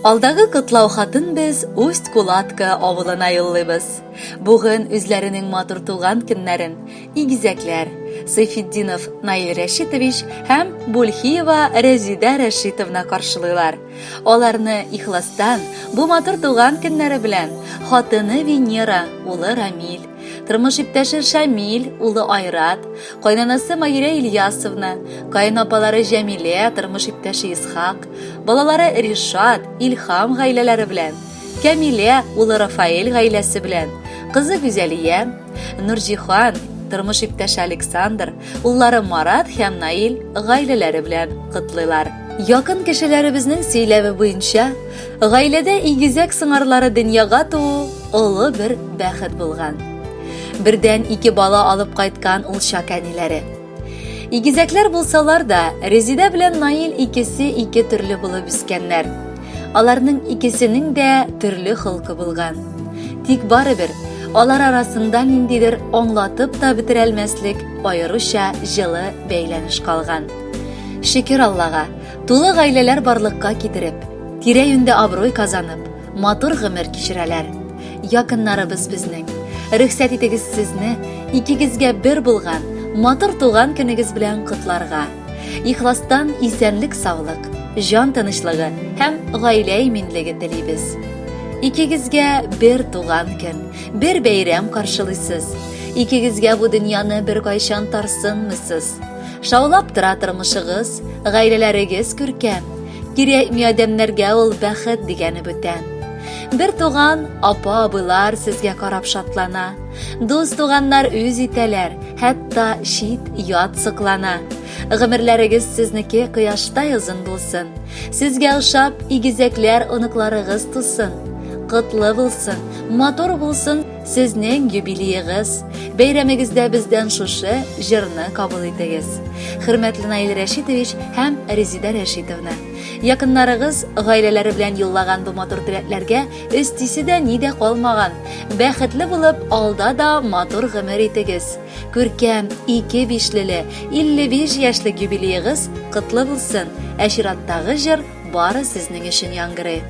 Алдагы котлау хатын без Усть-Кулатка авылына юллыйбыз. Бүген үзләренең матур туган көннәрен игезәкләр Сейфетдинов Наил Рәшитович һәм Бульхиева Рәзидә Рәшитовна каршылыйлар. Аларны ихластан бу матур туган көннәре белән хатыны Венера, улы Рамиль, Тормыш иптәше Шамил, улы Айрат, кайнанасы Маһирә Ильясовна, каенапалары Җәмилә, тормыш иптәше Исхак, балалары Ришат, Илһам гаиләләре белән, Кәмилә, улы Рафаэль гаиләсе белән, кызы Гүзәлия, Нурҗихан, тормыш иптәше Александр, уллары Марат һәм Наил гаиләләре белән котлыйлар. Якын кешеләребезнең сөйләве буенча, гаиләдә игезәк сыңарлары дөньяга туу олы бер бәхет булган. Бердән ике бала алып кайткан ул чак әниләре. Игезәкләр булсалар да, Резидә белән Наил икесе ике төрле булып үскәннәр. Аларның икесенең дә төрле холкы булган. Тик барыбер алар арасында ниндидер аңлатып та бетерәлмәслек аеруча җылы бәйләнеш калган. Шөкер Аллага, тулы гаиләләр барлыкка китереп, тирә-юньдә абруй казанып, матур гомер кичерәләр. Якыннарыбыз безнең. Рөхсәт итегез сезне икегезгә бер булган матур туган көнегез белән котларга. Ихластан исәнлек-саулык, җан тынычлыгы һәм гаилә иминлеге телибез. Икегезгә бер туган көн, бер бәйрәм каршылыйсыз. Икегезгә бу дөньяны беркайчан тарсынмыйсыз. Шаулап тора тормышыгыз, гаиләләрегез күркәм. Кирәкми адәмнәргә ул бәхет дигәне бүтән. Бер туган апа-абыйлар сезгә карап шатлана. Дус туганнар үз итәләр, хәтта чит ят соклана. Гомерләрегез сезнеке кояштай озын булсын. Сезгә ошап, игезәкләр оныкларыгыз тусын. Котлы булсын, матур булсын сезнең юбилеегыз. Бәйрәмегездә бездән шушы җырны кабул итегез. Хөрмәтле Наил Рәшитович һәм Резида Рәшитовна, якыннарыгыз гаиләләре белән юллаган бу матур теләкләргә өстисе дә ни дә калмаган. Бәхетле булып, алда да матур гомер итегез. Күркәм, ике бишлеле, 55 яшьлек юбилеегыз котлы булсын, ә чираттагы җыр бары сезнең өчен яңгырый.